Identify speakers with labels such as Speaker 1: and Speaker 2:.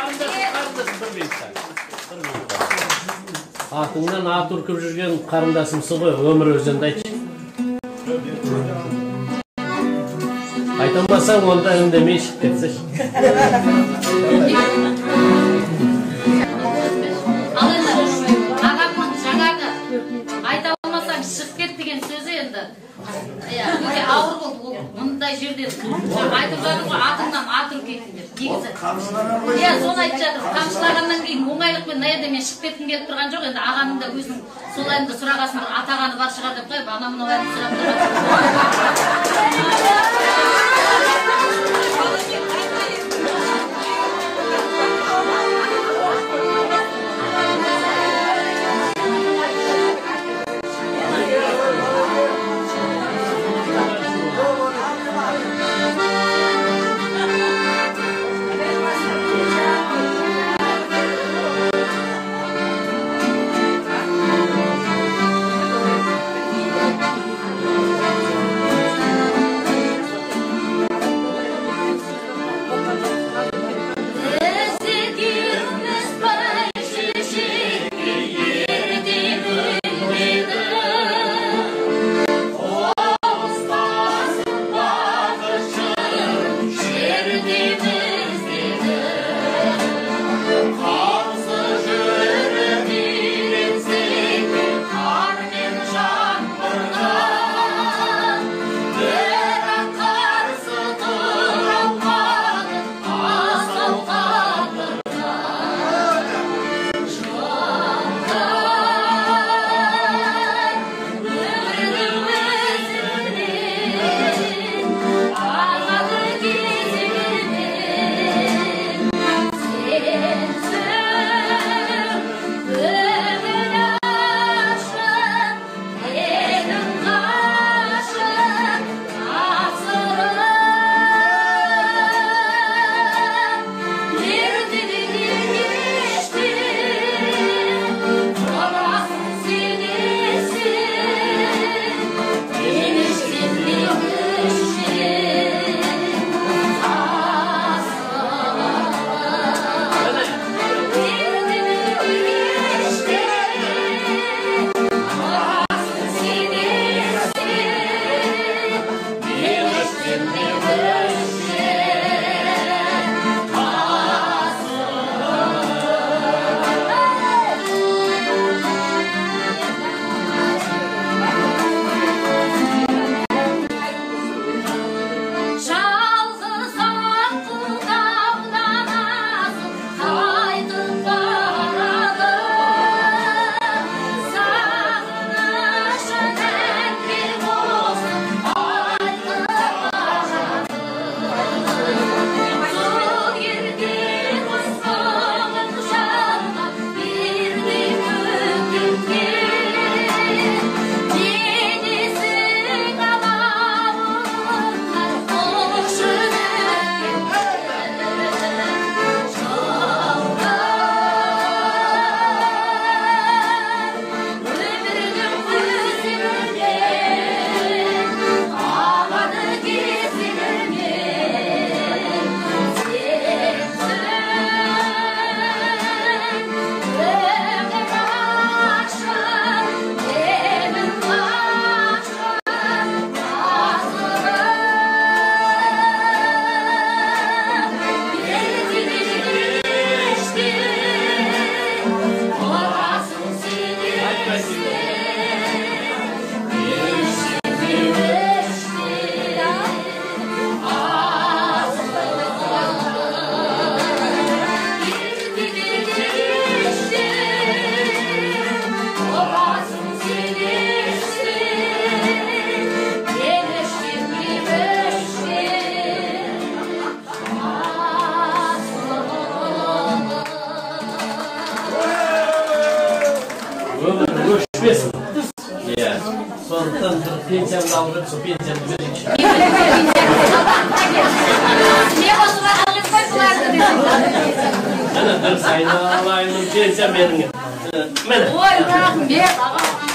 Speaker 1: Қарындасым, бір минутта. Бір минутта. Атыңнан ат үркіп жүрген қарындасымсың ғой, Өмір өзенді айтшы. Айтамасаң, онда үндемей шығып кетсеші.
Speaker 2: Ал енді ағамның жаңағы айта алмасаң шығып кет деген сөзі енді иә, өте ауыр болды. Ол мұндай жерде жаңа айтып жатыр ғой, атыңнан ат үркетін деп. Негізі иә, соны айтып жатыр. Қамшылағаннан кейін оңайлықпен мына жерде мен шығып кеткім келіп тұрған жоқ. Енді ағаның да өзінің сол әнді сұрағасын бір атағаны бар шығар деп қойып, анау мынау әнді сұрап тұрған.
Speaker 1: Өмір өшпесін. Иә. Сондықтан бір пенсиямды алып жүріп, сол пенсиямды берейінші.
Speaker 2: Не қосып жатырмыз қой бұларды десең.
Speaker 1: Міне, дұрыс, айналайыным, пенсия менің. Міне.
Speaker 2: Ой, рахмет, аға.